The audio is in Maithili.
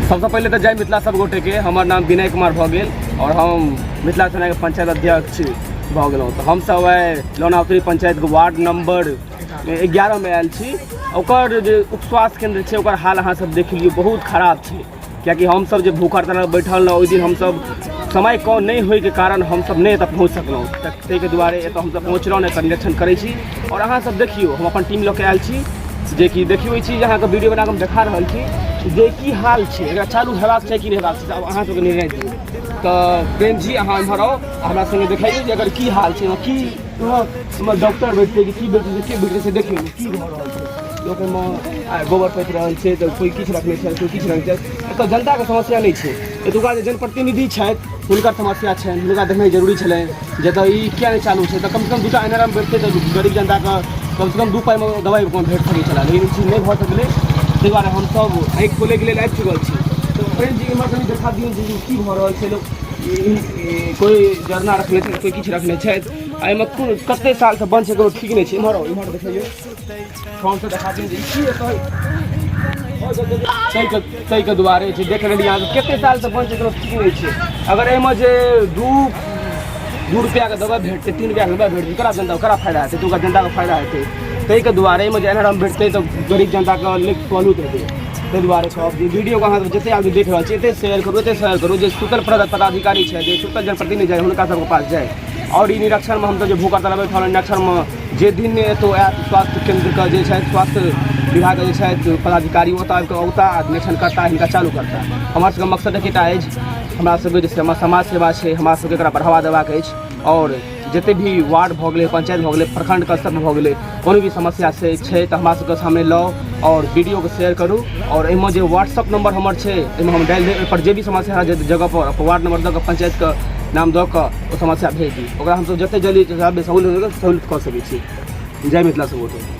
सबसँ पहिले तऽ जय मिथिला सब गोटेके। हमर नाम विनय कुमार भऽ गेल आओर हम मिथिला सेनाके पंचायत अध्यक्ष भऽ गेलहुँ। तऽ हमसब आइ लोनावती पंचायतके वार्ड नम्बर 11मे आयल छी। ओकर जे उपस्वास्थ्य केन्द्र छै, ओकर हाल अहाँ सब देख लियौ, बहुत खराब छै। कियाकि हमसब जे भूख हड़ताल बैठल रहौ, ओहि दिन हमसब समय कम नहि होइके कारण हमसब नहि एतऽ पहुँच सकलहुँ। तऽ ताहिके दुआरे एतऽ हमसब पहुँचलहुँ, एकर निरीक्षण करै छी। आओर अहाँ सब देखियौ, हम अपन टीम लऽ के आयल छी जेकि देखियौ, ई चीज अहाँके वीडियो बना कऽ हम देखा रहल छी जे की हाल छै। एकरा चालू हेबाक छै कि नहि हेबाक छै, आब अहाँ सबके निर्णय दियौ। तऽ प्रेम जी, अहाँ एम्हर आउ, हमरा सङ्गे देखैयौ जे एकर की हाल छै, की डॉक्टर बैठतै कि की बैठतै, के बैठतै से। देखियौ की भऽ रहल छै। लोक एहिमे गोबर पैत रहल छै, तऽ कोइ किछु रखने छै, कोइ किछु रखने छै। एतऽ जनताके समस्या नहि छै, एतुका जे जनप्रतिनिधि छथि हुनकर समस्या छनि। हुनका देखनाइ जरूरी छलनि जे तऽ ई किया नहि चालू छै। तऽ कमसँ कम 2टा एन आर एम बैठतै तऽ गरीब जनताके कमसँ कम 2 पाइमे दबाइ भेट सकै छलै, लेकिन ई चीज नहि भऽ सकलै। ताहि दुआरे हमसभ आँखि खोलैके लेल आबि चुकल छी। तऽ प्रेम जी, एम्हर कनि देखा दियौ जे की भऽ रहल छै। लोक कोइ जरना रखने छै, कोइ किछु रखने छथि। एहिमे कोन कतेक सालसँ बन्द छै, कोनो ठीक नहि छै। एम्हर आउ, एम्हर देखियौ, फोनसँ देखा दियौ जे की एतऽ ताहिके दुआरे छै। देख लेलियै अहाँ, कतेक सालसँ बन्द छै, कोनो ठीक नहि छै। अगर एहिमे जे दू दू रुपैआके दबाइ भेटतै, 3 रुपैआके दबाइ भेटतै, ककरा जनता ककरा फायदा हेतै? एतुका जनताके फायदा हेतै। ताहिके दुआरे एहिमे जे एन आर एम भेटतै तऽ गरीब जनताके लेल सहूलियत हेतै। ताहि दुआरे कहब जे वीडियोके अहाँ जतेक आदमी देख रहल छी, एतेक शेयर करू, एतेक शेयर करू जे सुतल पदाधिकारी छै, जे सुतल जनप्रतिनिधि छै, हुनका सबके पास जाय। आओर ई निरीक्षणमे हमसब जे भूख हड़ताल बैठल, निरीक्षणमे जे दिन एतौ आयत, स्वास्थ्य केन्द्रके जे छथि, स्वास्थ्य विभागके जे छथि पदाधिकारी, ओतऽ आबि कऽ औता आ निरीक्षण करता, हिनका चालू करता। हमर सबके मकसद एकेटा अछि। हमरा सबके जे समाज सेवा छै, हमरा सबके एकरा बढ़ावा देबाक अछि। आओर जते भी वार्ड भऽ गेलै, पंचायत भऽ गेलै, प्रखण्डके स्तर भऽ गेलै, कोनो भी समस्या छै तऽ हमरा सबके सामने लाउ आओर वीडियोके शेयर करू। आओर एहिमे जे व्हाट्सअप नम्बर हमर छै, एहिमे हम डालि देब। ओहिपर जे भी समस्या जे जगहपर अपन वार्ड नम्बर दऽ कऽ, पंचायतके नाम दऽ कऽ ओ समस्या भेज दी। ओकरा हमसब जतेक जल्दी सहूलियत कऽ सकै छी। जय मिथिला सब गोटे।